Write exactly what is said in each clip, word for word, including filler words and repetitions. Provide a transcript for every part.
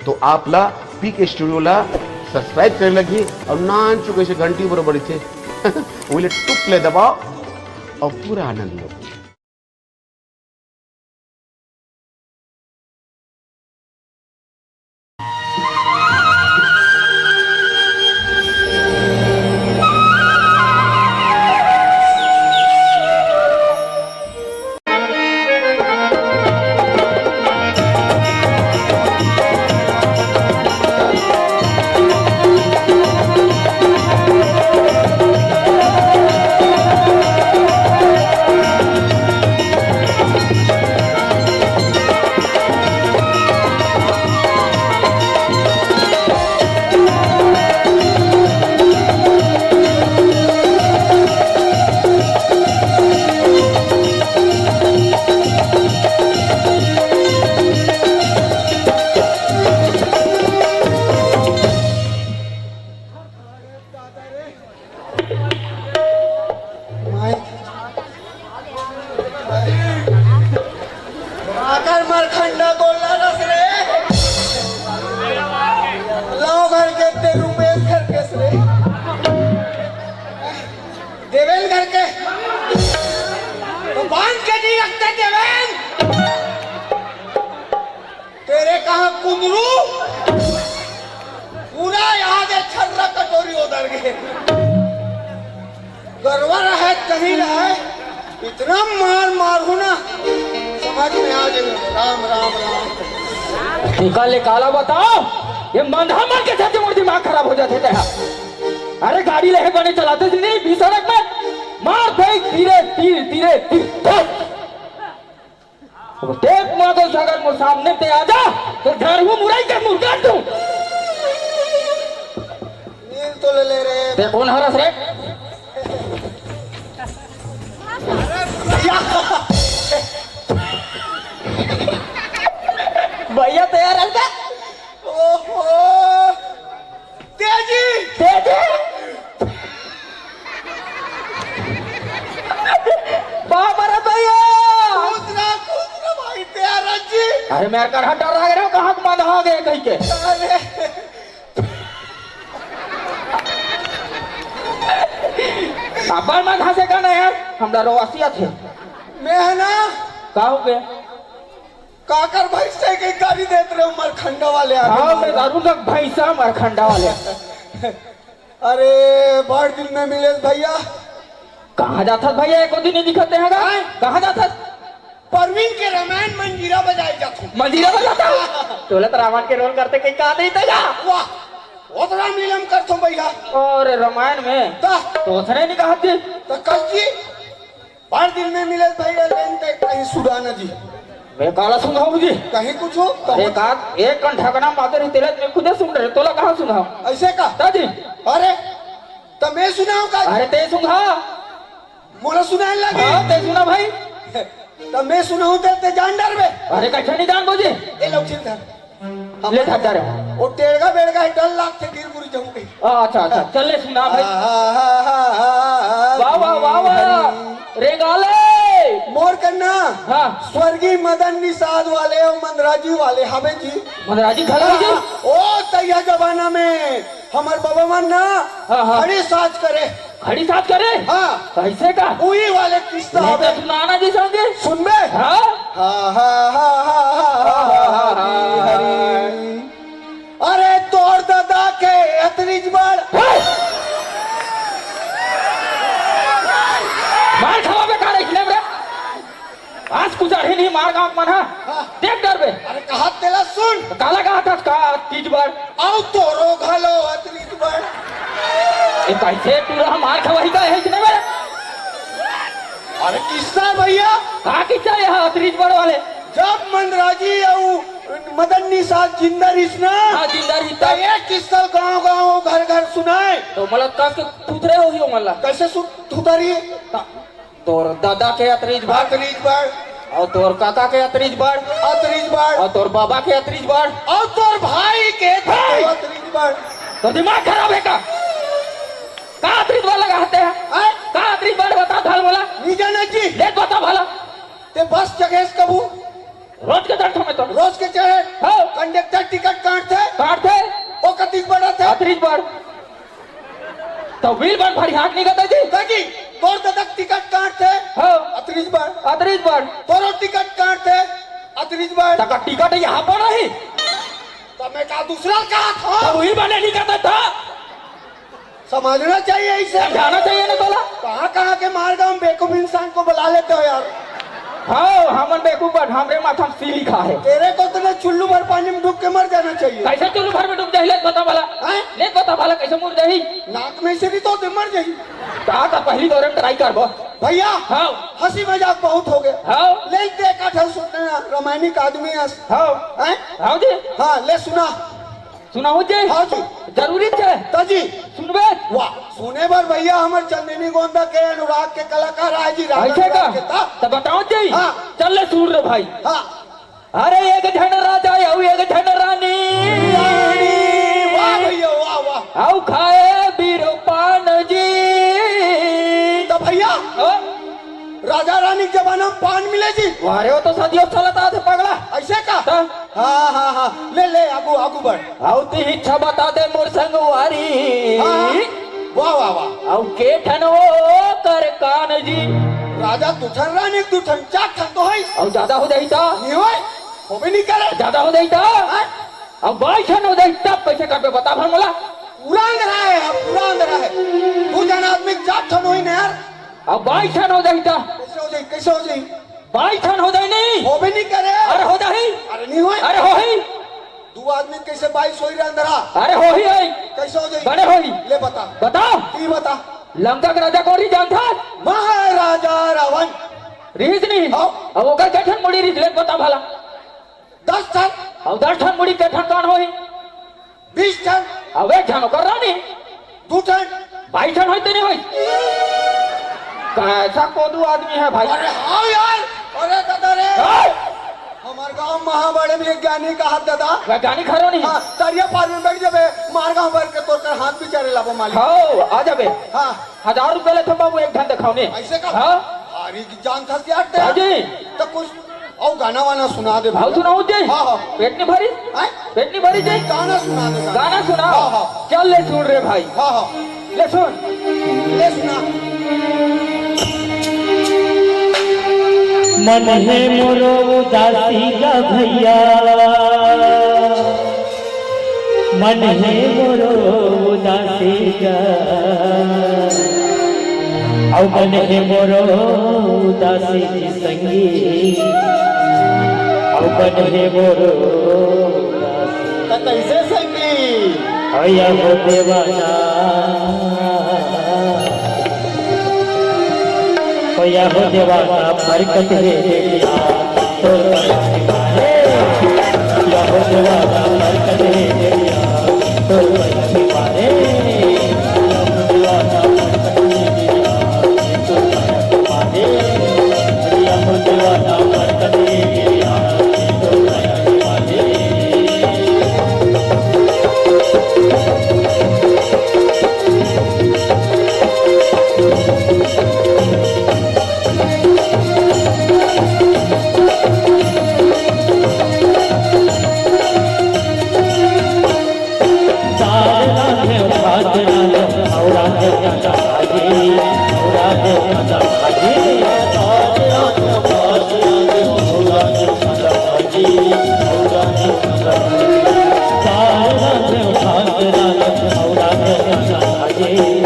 तो आप ला पीके स्टूडियो ला सब्सक्राइब करे लगही अउ नानचुक अइसे घंटी बरोबर रहिथे, ओला टुक ले दबाओ अउ पूरा आनंद लो। आकर मरखंडा गोल्ला रस रे। लाओ घर के ते रुपेश घर के रे। देवेन घर के। तो बांध के नहीं रखते देवेन। तेरे कहाँ कुंदरू? पूरा यहाँ के छर्रा कटोरी उधर गए। गरवा रहे, कहीं रहे, इतना मार मारहूं ना, समझ में आ जाए। राम, राम, राम। टीका ले काला बताओ, ये मंधा मन के चलते मोर दिमाग खराब हो जाथे तेहा। अरे गाड़ी लेहे बने चलाते जी नहीं, बीच सड़क में मार दे, तीरे, तीर, तीरे, तीर, धर। अब देख मोर को, अगर मोर सामने ते आ जा, तो झाड़ू मुरई के मुर्गा दूं। नील तो ले ले रे। ते कोन हरस रे? या। भैया तैयार है का? ओहो। तेजी। तेजी। बाप रे भैया। खुश रह, खुश रह भाई, प्यारा जी। अरे मैं कर हटा रहा हूँ, कहाँ को बंद हो गए कहीं के। अरे। अपन मन हंसे का नहीं यार, हमरा रोवासी आथे। मैं है ना। का हो गया? काकर भैंस के गाड़ी देत रहे हो, मरखंडा वाले आगे हाँ, मार मैं रहा। दारू तक भैंसा मरखंडा वाले। अरे, बड़ दिन में मिलेस भैया। कहाँ जाथस भैया, एको दिन नहीं दिखत हे गा? हाँ? कहाँ जाथस? परवीन के रामायण मंजीरा बजाए जाथो। मंजीरा बजाता? तोला तो रावण के रोल करते कहीं कहा नहीं था गा? वाह, वो तो रामलीला में करथो भैया। अरे रामायण में? ता। तो उसने नहीं कहा थी। तो कल जी, बड़ दिन में मिलेस भैया, लेन ते कहीं सुधाना जी। मैं काला सुनाऊं जी? कहीं कुछ हो? अरे का, एक कन ठगना माते रही तेरे, मैं खुदे सुन रहे, तोला कहाँ सुनाऊं? ऐसे का? दादी। अरे, तो मैं सुनाऊं का? अरे ते सुना। मोला सुनाए लगे। हाँ, ते सुना भाई। तो मैं सुनाऊं ते, ते जान डरबे। अरे कैसे नहीं जान बो जी? ये लोग चिंता। ले धर, धर। वो टेढ़ा बेढ़ा है, डर लागथे, गिर गुर जाऊंगी। आ, अच्छा, अच्छा, चल ले सुना भाई। आ, हा, हा, हा, हा, हा, वाह, वाह, वाह, वाह। हरी। रेंगाले। मोर कन्ना। हाँ। स्वर्गीय मदन निषाद वाले और मंदराजी वाले हवे जी। मंदराजी घलो जी? हाँ, ओ तैया जमाना में हमर बाबा मन ना हाँ, हाँ। खड़ी साज करे। खड़ी साज करे? हाँ। कैसे का? उही वाले किस्सा मैं हवे। तो सुनाना जी संगे। सुनबे? हाँ। हा, हा, हा, हा, हा, हा, हा, हा, हा, हा, हा। हरी। अरे तोर दादा के अतरीज बड़। हे! मार खावा बेकार है, खिलाफ रे। आज कुछ अरे नहीं मार गांव मन हा। हाँ। देख डर बे। अरे कहा तेला सुन। काला कहा था का तीज बार? आओ तोरो घलो अतरीज बड़। ए कैसे पूरा मार खवाही का है इसने बे? अरे किस्सा भैया। का किस्सा है हाँ अतरीज बड़ वाले? जब मंदराजी अउ मदन निषाद जिंदा रिस ना। हाँ, जिंदा रिस तो तब। एक किस्सा गांव गांव घर घर सुनाए। तो मतलब कस के थुथरे होही ओ मन ला। कैसे सु-, थुथरी? हाँ। तोर दादा के अतरीज बड़। अतरीज बड़। अउ तोर काका के अतरीज बड़। अतरीज बड़। अउ तोर बाबा के अतरीज बड़। अउ तोर भाई के हे! अतरीज बड़। तो दिमाग खराब है का? का अतरीज बड़ लगा हते हैं? हैं? का अतरीज बड़ बता धल बोला? नी जाना जी। ले बता भला। ते बस चघेस कभू? रोज के चढ़थो मैं तो। रोज के चढ़े? हाँ। कंडक्टर टिकट काटथे? अतरीज बड़। त बिल बड़ भारी हाक निकलत हे जी। देखी, तोर ददा के टिकट काटथे। हाँ। अतरीज बड़। अतरीज बड़। तोरो टिकट काटथे। अतरीज बड़। तका टिकट यहाँ पर नहीं। त मैं का दूसरा का था? त वही बने निकलत था। समझना चाहिए इसे। समझाना चाहिए ना तोला। कहाँ कहाँ के मारगांव में बेवकूफ इंसान को बुला लेते हो यार। हाँ, हमन बेवकूफ बन, हमरे माथा में सी लिखा है। तेरे को तो ना चुल्लू भर पानी में डूब के मर जाना चाहिए। कैसे चुल्लू भर में डूब जाही, ले बता भला। हैं? ले बता भला, कैसे मर जाही? नाक में से भी तो दे मर जाही। कहा था पहली दौरे में ट्राई करबो। भैया, हाँ। हंसी मजाक बहुत हो गया। हाँ। ले देख, अठल सुनने रामायणी का आदमी है। हाँ। हैं? हाँ जी। हाँ, ले सुना। सुनाहू जी? हाँ जी। जरूरी छे? त जी। सुनबे? वाह, सुने बर भैया, हमर चंदनी गोंदा के, अनुराग के कलाकार आए जी, राधा ऐसे का? अनुराग के, त? त बताओ जी। हाँ। चल ले सुन रे भाई। हाँ। अरे एक झन राजा अउ एक झन रानी। रानी, वाह भैया, वाह, वाह। अउ खाए बीरो पान जी। त भैया, हाँ? राजा रानी के जमाना में पान मिले जी। अरे वो तो सदियों चलत आथे पगला। ऐसे का? त? हाँ, हाँ, हाँ। ले, ले, आगू, आगू बढ़। अउ तिही इच्छा बता दे मोर संगवारी। हाँ, हाँ। वाह, वाह, वाह। अउ के ठन वो कर कान जी। राजा दू ठन, रानी दू ठन, चार ठन तो है। अउ ज्यादा हो जाही त? नहीं होय, होबे नहीं करे। ज्यादा हो जाही त? हाँ? अउ बाईस ठन हो जाही तब कैसे करबे बता भर मोला। पूरा अंधरा है, हाँ, पूरा अंधरा है। दू जन आदमी चार ठन होही ना यार। अउ बाईस ठन हो जाही त? कैसे हो जाही, कैसे हो जाही? बाईस ठन हो जाही नहीं? होबे नहीं करे। अरे हो जाही। अरे नहीं होय। अरे होही। दू आदमी कैसे बाईस होही रे अंधरा? अरे होही है। कैसे हो जाही? बड़े होही। ले बता। बताओ। ई बता। लंका के राजा कोन रिहिस जानथस? महाराजा रावण। रिहिस नहीं? हाँ। अब ओकर के ठन मुड़ी रिहिस, ले बता भला। दस ठन। अब दस ठन मुड़ी के ठन कोन होही? बीस ठन। अब एक ठन ओकर रानी। दू ठन। बाईस ठन होही ते नहीं होही? कैसा कोदू आदमी है भाई? अरे हाँ यार, अरे दादा रे। हाँ। हमार गांव महाबड़े वैज्ञानिक हाथ दादा। वैज्ञानिक हरो नहीं। हाँ, तरिया पार में बैठ जाबे, मार गांव भर के तोर कर हाथ बिचारे लाबो मालिक। हाँ, आ जाबे। हाँ। हजार रुपया लेथन बाबू, एक ठन देखाओ ने। ऐसे का? हाँ। भारी जानथस यार ते। हाँ जी। त कुछ अउ गाना वाना सुना दे अउ भैया। सुनाहू जी? हाँ, हाँ। पेट नहीं भरी? हैं? पेट नहीं भरी जी? गाना सुना दे, गाना। गाना सुनाओ। हाँ, हाँ। चल ले सुन रे भाई। हाँ, हाँ। ले सुन। ले सुना। मन हे मोरो उदासी गा भैया, मन हे मोरो उदासी गा, अउ मन हे मोरो उदासी जी संगी, अउ मन हे मोरो उदासी। त कैसे संगी? अया हो देवाना, अया हो देवाना, बरकत हे देविया, तोर बरकत मारे। अया हो देवाना, बरकत हे देविया, तोर बरकत मारे। अया हो देवाना, बरकत हे देविया, तोर बरकत मारे।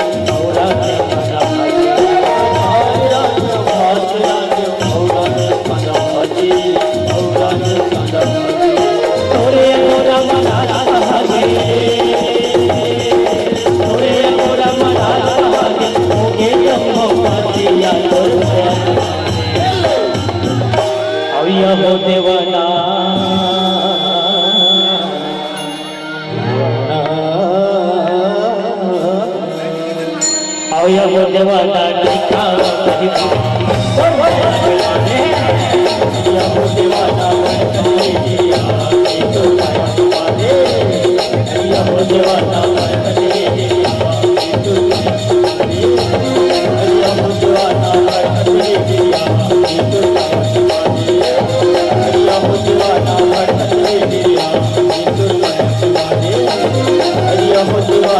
अया हो देवाना, बरकत हे देविया, तोर बरकत मारे। अउ या हो देवाना, अउ या हो देवाना,